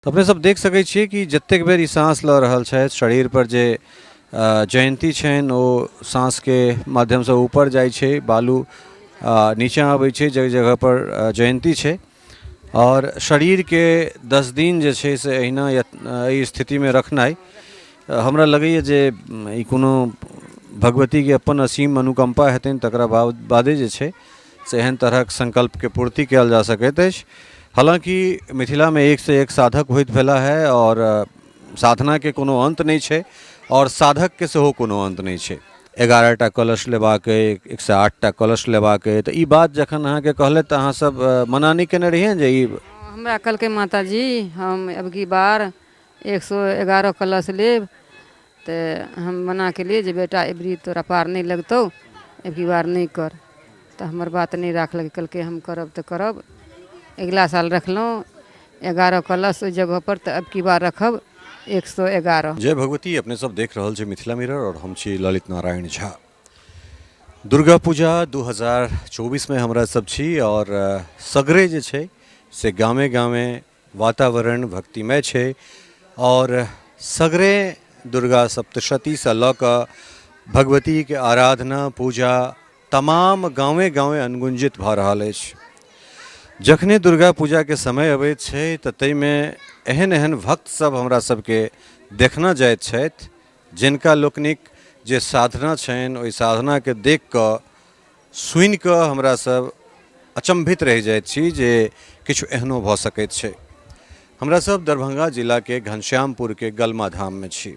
तऽ अपने सब देख सकै छियै कि जतेक बेर ई साँस लऽ रहल छथि, शरीरपर जे जयन्ती छनि ओ साँसके माध्यमसँ ऊपर जाइ छै, बालू नीचाँ अबै छै, जगह जगहपर जयन्ती छै। आओर शरीरके 10 दिन जे छै से एहिना एहि स्थितिमे रखनाइ हमरा लगैए जे ई कोनो भगवतीके अपन असीम अनुकम्पा हेतनि, तकरा बादे जे छै से एहन तरहक संकल्पके पूर्ति कयल जा सकैत अछि। हालाँकि मिथिलामे एकसँ एक साधक होइत भेला है आओर साधनाके कोनो अन्त नहि छै आओर साधकके सेहो कोनो अन्त नहि छै। 11टा कलश लेबाक अइ, 108टा कलश लेबाक अइ, तऽ ई बात जखन अहाँके कहलथि तऽ अहाँ सब मना नहि केने रहियनि जे ई? हमरा कहलकै माताजी हम अबकी बार 111 कलश लेब। तऽ हम मना केलियै जे बेटा अबरी तोरा पार नहि लगतौ, अबकी बार नहि कर। तऽ हमर बात नहि राखलकै, कहलकै हम करब तऽ करब। अगिला साल रखलहुँ 11 कलश ओहि जगहपर, तऽ अबकी बार रखब 111। जय भगवती। अपने सब देख रहल छी मिथिला मिरर और हम छी ललित नारायण झा। दुर्गा पूजा 2024 में हमरा सब छी और सगरे जे छै से गामे गामे वातावरण भक्तिमय छै आओर सगरे दुर्गा सप्तशतीसँ लऽ कऽ भगवतीके आराधना पूजा तमाम गाँवे गाँवे अनुगुञ्जित भऽ रहल अछि। जखने दुर्गा पूजाके समय अबैत छै तऽ ताहिमे एहन एहन भक्त सब हमरा सबके देखना जाइत छथि जिनका लोकनिक जे साधना छनि ओहि साधनाके देखि कऽ सुनि कऽ हमरा सब अचम्भित रहि जाइत छी जे किछु एहनो भऽ सकैत छै। हमरा सब दरभंगा जिलाके घनश्यामपुरके गलमा धाममे छी।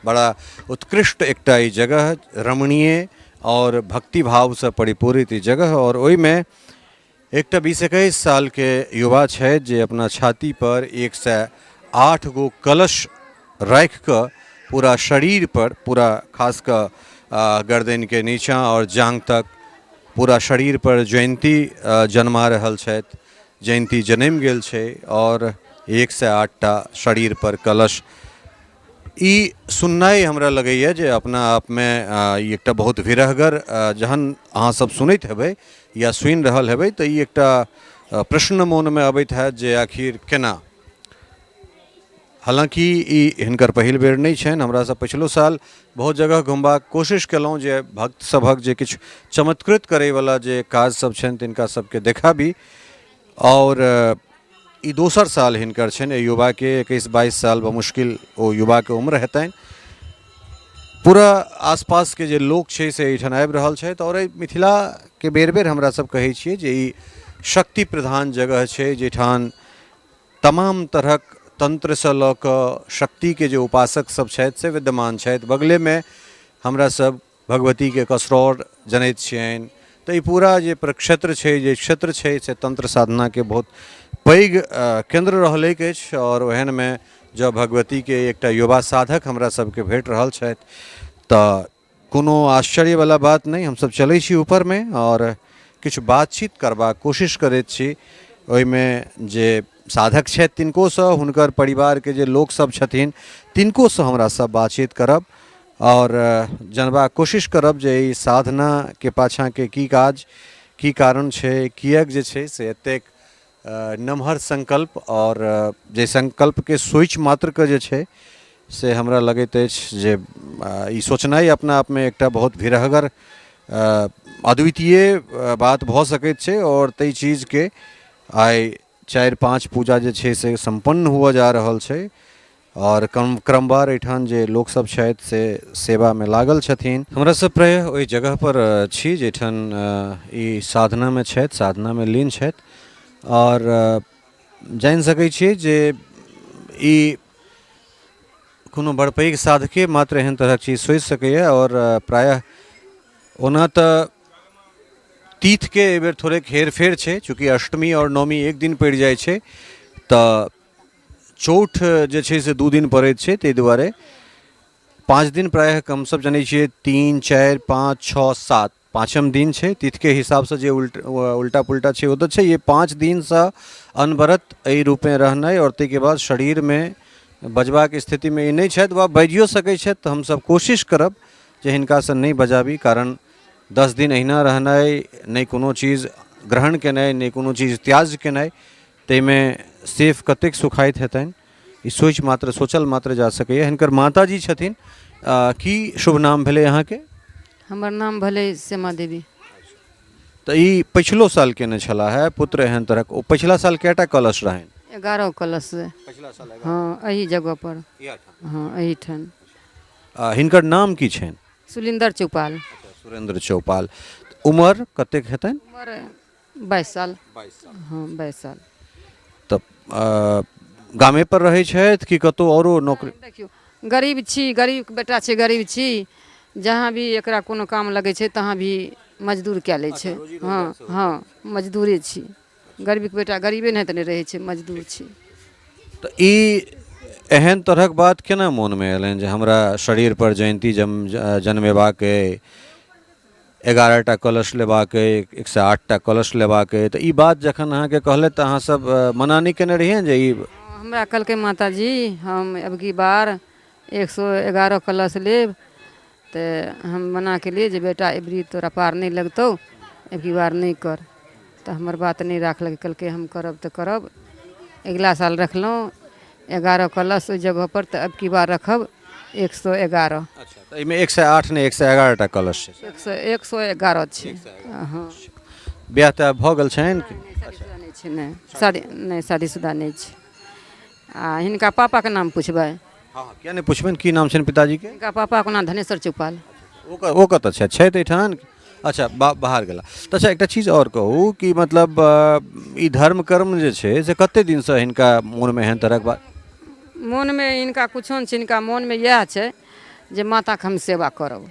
बड़ा उत्कृष्ट एकटा ई जगह, रमणीय आओर भक्तिभावसँ परिपूरित ई जगह, आओर ओहिमे एकटा 20-21 सालके युवा छथि जे अपना छातीपर 108 गो कलश राखि कऽ पूरा शरीरपर, पूरा खास कऽ गर्दनिके नीचाँ आओर जाँघ तक पूरा शरीरपर जयन्ती जन्मा रहल छथि। जयन्ती जनमि गेल छै आओर 108टा शरीरपर कलश। ई सुननाइ हमरा लगैए जे अपना आपमे ई एकटा बहुत विरहगर, जहन अहाँसभ सुनैत हेबै या सुनि रहल हेबै तऽ ई एकटा प्रश्न मोनमे अबैत हैत जे आखिर केना। हालाँकि ई हिनकर पहिल बेर नहि छनि। हमरा सब पछिलो साल बहुत जगह घुमबाक कोशिश केलहुँ जे भक्त सभक जे किछु चमत्कृत करैवला जे काज सब छनि तिनका सबके देखाबी, आओर ई दोसर साल हिनकर छनि। एहि युवाके 21-22 साल बमुश्किल ओ युवाके उम्र हेतनि। पूरा आसपासके जे लोक छै से एहिठाम आबि रहल छथि आओर एहि मिथिलाके बेर बेर हमरा सब कहै छियै जे ई शक्ति प्रधान जगह छै, जाहिठाम तमाम तरहक तन्त्रसँ लऽ कऽ शक्तिके जे उपासक सब छथि से विद्यमान छथि। बगलेमे हमरा सब भगवतीके कसरौर जनैत छियनि, तऽ ई पूरा जे प्रक्षेत्र छै, जे क्षेत्र छै से तन्त्र साधनाके बहुत पैघ केन्द्र रहलैक अछि। आओर ओहनमे जँ भगवतीके एकटा युवा साधक हमरा सबके भेट रहल छथि तऽ कोनो आश्चर्यवला बात नहि। हमसब चलै छी ऊपरमे आओर किछु बातचीत करबाक कोशिश करैत छी। ओहिमे जे साधक छथि तिनकोसँ, हुनकर परिवारके जे लोकसब छथिन तिनकोसँ हमरा सब बातचीत करब आओर जानबाक कोशिश करब जे ई साधनाके पाछाँके की काज, की कारण छै, किएक जे छै से एतेक नमहर संकल्प, आओर जे संकल्पके सोचि मात्रके जे छै से हमरा लगैत अछि जे ई सोचनाइ अपना आपमे एकटा बहुत भिरहगर अद्वितीय बात भऽ सकैत छै। आओर ताहि चीजके आइ 4-5 पूजा जे छै से सम्पन्न हुअ जा रहल छै आओर क्रमवार एहिठाम जे लोकसभ छथि से सेवामे लागल छथिन। हमरा सब प्रायः ओहि जगहपर छी जाहिठाम ई साधनामे छथि, साधनामे लीन छथि, आओर जानि सकै छियै जे ई कोनो बड़ पैघ साधके मात्र एहन तरहक चीज सोचि सकैए। आओर प्रायः ओना तऽ तीथके एहिबेर थोड़ेक हेरफेर छै, चूँकि अष्टमी आओर नवमी एक दिन पड़ि जाइ छै तऽ चौठ जे छै से 2 दिन पड़ैत छै, ताहि दुआरे 5 दिन प्रायः कम सब जनै छियै, 3 4 5 6 7 पाँचम दिन छै तिथिके हिसाबसँ, जे उल्टा पुल्टा छै ओ तऽ छै। ये 5 दिनसँ अनवरत एहि रूपे रहनाइ आओर ताहिके बाद शरीरमे बजबाक स्थितिमे ई नहि छथि वा बाजियो सकै छथि तऽ हमसब कोशिश करब जे हिनकासँ नहि बजाबी, कारण 10 दिन अहिना रहनाइ, नहि कोनो चीज ग्रहण केनाइ, नहि कोनो चीज त्याज केनाइ, ताहिमे सेफ कतेक सुखाइत हेतनि। ई सोचि मात्र सोचल मात्र जा सकैए। हिनकर माताजी छथिन। की शुभ नाम भेलै अहाँके? हमर नाम भेलै श्यामा देवी। तऽ ई पछिलो साल केने छलाह है पुत्र एहन तरहक? ओ पछिला साल कएटा कलश रहनि? 11 कलश। पछिला साल? हँ, एही जगहपर। हँ, एहीठाम। हिनकर नाम की छनि? सुलिन्दर चौपाल। सुरेंद्र चौपाल। उमर कतेक हेतनि? उमर 22 साल। हँ, 22 साल। तऽ गामे पर रहै छथि कि कतहु औरो नौकरी? देखियौ, गरीब छी, गरीबके बेटा छै, गरीब छी। जहाँ भी एकरा कोनो काम लगै छै तहाँ भी मजदूर कए लै छै। हँ हँ, मजदूरे छी। गरीबके बेटा गरीबे नहि तऽ नहि रहै छै, मजदूर छी। तऽ ई एहन तरहक बात केना मोनमे एलनि जे हमरा शरीरपर जयन्ती जनमेबाक अइ, 11टा कलश लेबाक अइ, 108टा कलश लेबाक अइ? तऽ ई बात जखन अहाँके कहलथि तऽ अहाँसभ मना नहि केने रहियनि जे ई? हमरा कहलकै, माताजी, हम अबकी बार 111 कलश लेब। तऽ हम मना केलियै जे बेटा, अबरी तोरा पार नहि लगतौ, अबकी बार नहि कर। तऽ हमर बात नहि राखलकै। कहलकै, हम करब तऽ करब। अगिला साल रखलहुँ 11 कलश ओहि जगहपर, तऽ अबकी बार रखब 111। अच्छा, तऽ एहिमे 108 नहि, 111टा कलश छै? 111 छै, हँ। बियाह तऽ भऽ गेल छनि? शादीशुदा नहि छै, नहि, शादी नहि, शादीशुदा नहि छै। आ हिनका पापाके नाम पुछबै? हँ, किया नहि पुछबनि। की नाम छनि पिताजीके? हिनका पापाके नाम धनेश्वर चौपाल। ओ कतऽ छथि? छथि एहिठाम? अच्छा, बाहर गेला। तऽ अच्छा, एकटा चीज आओर कहू कि मतलब ई धर्म कर्म जे छै से कते दिनसँ हिनका मोनमे एहन तरहक बात? मोनमे हिनका कुछो नहि छै। हिनका मोनमे इएह छै जे माताके हम सेवा करब।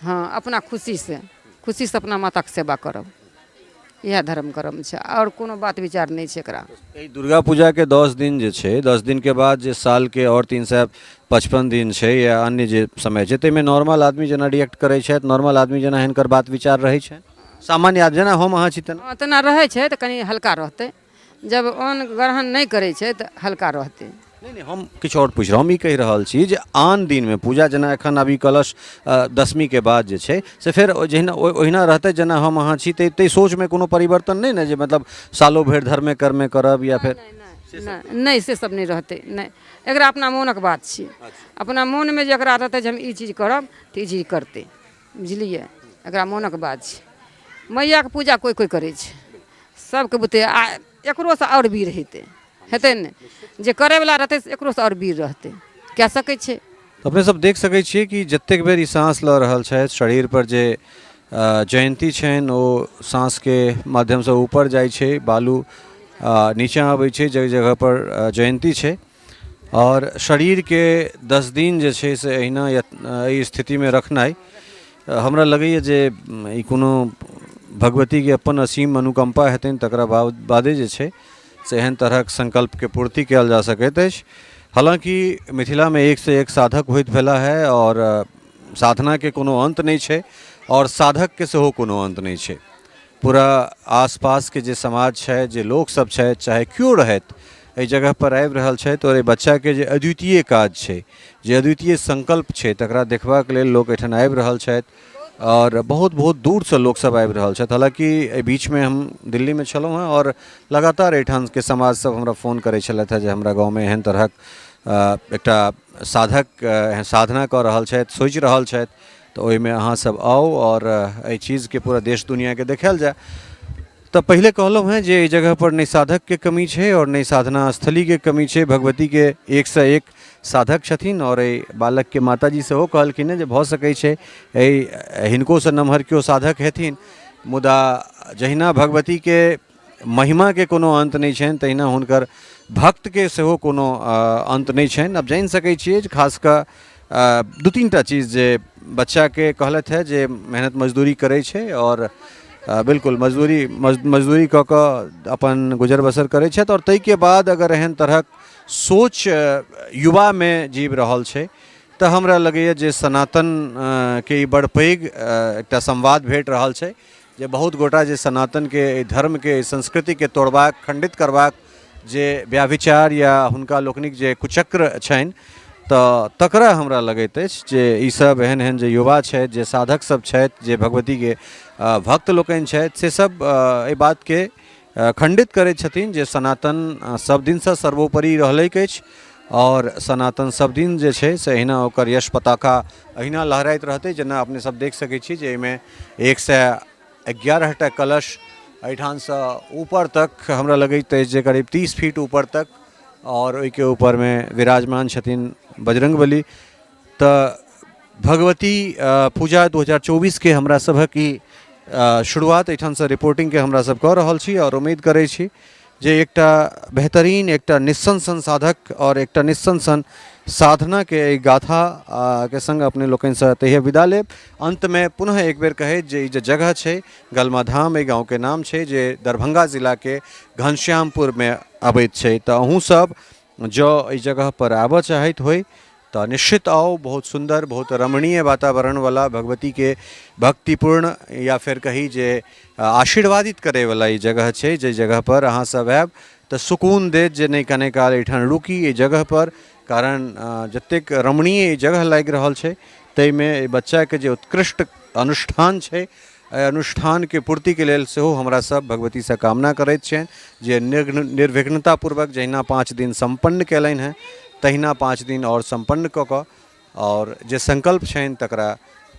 हँ, अपना खुशीसँ, खुशीसँ अपना माताके सेवा करब, इएह धर्म कर्म छै। आओर कोनो बात विचार नहि छै एकरा। एहि दुर्गा पूजाके 10 दिन जे छै, 10 दिनके बाद जे सालके आओर 355 दिन छै या अन्य जे समय छै, ताहिमे नॉर्मल आदमी जेना रिएक्ट करै छथि, नॉर्मल आदमी जेना हिनकर बात विचार रहै छनि, सामान्य आदमी जेना हम अहाँ छी तेना? हँ, तेना रहै छै तऽ कनि हल्का रहतै। जब अन्न ग्रहण नहि करै छै तऽ हल्का रहतै। नहि नहि, हम किछु आओर पूछि रहल, हम ई कहि रहल छी जे आन दिनमे पूजा जेना एखन अभी कलश दशमीके बाद जे छै से फेर जहिना ओहिना रहतै जेना हम अहाँ छी, ताहि सोचमे कोनो परिवर्तन नहि ने जे मतलब सालो भरि धर्मे कर्मे करब या फेर? नहि नहि, से सब नहि रहतै, नहि। एकरा अपना मोनक बात छियै। अपना मोनमे जे एकरा रहतै जे हम ई चीज करब तऽ ई चीज करतै, बुझलियै? एकरा मोनक बात छै। मैयाके पूजा कोइ कोइ करै छै, सबके बुते आ एकरोसँ आओर वीर हेतै, हेतै ने? जे करैवला रहतै से एकरोसँ आओर वीर रहतै, कए सकै छै। तऽ अपने सब देख सकै छियै कि जतेक बेर ई साँस लऽ रहल छथि, शरीरपर जे जयन्ती छनि ओ साँसके माध्यमसँ ऊपर जाइ छै, बालू नीचाँ अबै छै, जगह जगहपर जयन्ती छै। आओर शरीरके 10 दिन जे छै से एहिना एहि स्थितिमे रखनाइ, हमरा लगैए जे ई कोनो भगवतीके अपन असीम अनुकम्पा हेतनि, तकरा बादे जे छै से एहन तरहक संकल्पके पूर्ति कयल जा सकैत अछि। हालाँकि मिथिलामे एकसँ एक साधक होइत भेला है आओर साधनाके कोनो अन्त नहि छै आओर साधकके सेहो कोनो अन्त नहि छै। पूरा आसपासके जे समाज छै, जे लोकसभ छथि, चाहे केओ रहथि, एहि जगहपर आबि रहल छथि आओर एहि बच्चाके जे अद्वितीय काज छै, जे अद्वितीय संकल्प छै, तकरा देखबाक लेल लोक एहिठाम आबि रहल छथि आओर बहुत बहुत दूरसँ लोकसभ आबि रहल छथि। हालाँकि एहि बीचमे हम दिल्लीमे छलहुँ हेँ आओर लगातार एहिठामके समाजसभ हमरा फोन करै छलथि हेँ जे हमरा गाँवमे एहन तरहक एकटा साधक साधना कऽ रहल छथि, सोचि रहल छथि, तऽ ओहिमे अहाँसभ आउ आओर एहि चीजके पूरा देश दुनिआँके देखायल जाय। तऽ पहिले कहलहुँ हेँ जे एहि जगहपर नहि साधकके कमी छै आओर नहि साधना स्थलीके कमी छै। भगवतीके एकसँ एक साधक छथिन आओर एहि बालकके माताजी सेहो कहलखिन हेँ जे भऽ सकै छै एहि हिनकोसँ नमहर केओ साधक हेथिन, मुदा जहिना भगवतीके महिमाके कोनो अन्त नहि छनि, तहिना हुनकर भक्तके सेहो कोनो अन्त नहि छनि। आब जानि सकै छियै जे खास कऽ दू तीन टा चीज जे बच्चाके कहलथि हेँ जे मेहनत मजदूरी करै छै आओर बिल्कुल मजदूरी कऽ कऽ अपन गुजर बसर करै छथि आओर ताहिके बाद अगर एहन तरहक सोच युवामे जीवि रहल छै तऽ हमरा लगैए जे सनातनके ई बड़ पैघ एकटा संवाद भेट रहल छै जे बहुत गोटा जे सनातनके, एहि धर्मके, एहि संस्कृतिके तोड़बाक, खण्डित करबाक जे व्याभिचार या हुनका लोकनिक जे कुचक्र छनि, तऽ तकरा हमरा लगैत अछि जे ईसभ एहन एहन जे युवा छथि, जे साधक सब छथि, जे भगवतीके भक्त लोकनि छथि, से सब एहि बातके खण्डित करै छथिन जे सनातन सब दिनसँ सर्वोपरि रहलैक अछि। आओर सनातन सब दिन जे छै से अहिना ओकर यश पताका अहिना लहराइत रहतै। जेना अपने सब देख सकै छी जे एहिमे 111टा कलश एहिठामसँ ऊपर तक हमरा लगैत अछि जे करीब 30 फीट ऊपर तक, आओर ओहिके ऊपरमे विराजमान छथिन बजरङ्गबली। तऽ भगवती पूजा 2024के हमरा सभक ई शुरुआत एहिठामसँ रिपोर्टिंगके हमरा सब कऽ रहल छी आओर उम्मीद करै छी जे एकटा बेहतरीन, एकटा निस्सन साधक आओर एकटा निस्सन साधनाके एहि गाथा के सङ्ग अपने लोकनिसँ तहिया विदा लेब। अन्तमे पुनः एक बेर कहैत जे ई जे जगह छै गलमा धाम, एहि गाँवके नाम छै जे दरभंगा जिलाके घनश्यामपुरमे अबैत छै। तऽ अहूँ सब जँ एहि जगहपर आबऽ चाहैत होइ तऽ निश्चित आउ। बहुत सुन्दर, बहुत रमणीय वातावरणवला भगवतीके भक्तिपूर्ण या फेर कही जे आशीर्वादित करैवला ई जगह छै, जाहि जगहपर अहाँ सब आयब तऽ सुकून देत जे नहि कने काल एहिठाम रुकी एहि जगहपर, कारण जतेक रमणीय ई जगह लागि रहल छै ताहिमे एहि बच्चाके जे उत्कृष्ट अनुष्ठान छै, एहि अनुष्ठानके पूर्तिके लेल सेहो हमरा सब भगवतीसँ कामना करैत छियनि जे निर्विघ्नतापूर्वक जहिना 5 दिन सम्पन्न कयलनि हेँ तहिना 5 दिन आओर सम्पन्न कऽ कऽ आओर जे संकल्प छनि तकरा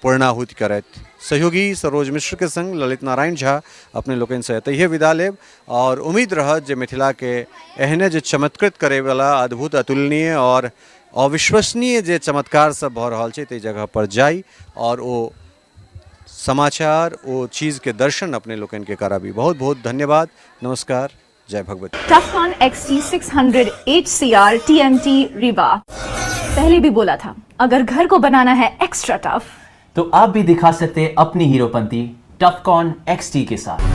पूर्णाहुति करथि। सहयोगी सरोज मिश्रके सङ्ग ललित नारायण झा अपने लोकनिसँ एतहिए विदा लेब आओर उम्मीद रहत जे मिथिलाके एहने जे चमत्कृत करैवला अद्भुत, अतुलनीय आओर अविश्वसनीय जे चमत्कार सब भऽ रहल छै ताहि जगहपर जाइ आओर ओ समाचार, ओ चीजके दर्शन अपने लोकनिके कराबी। बहुत बहुत धन्यवाद, नमस्कार, जय Bhagwati. Tufcon XT600 HCR TMT Rebar। पहले भी बोला था, अगर घर को बनाना है एक्स्ट्रा टफ तो आप भी दिखा सकते हैं अपनी हीरोपंती टफकॉन XT के साथ।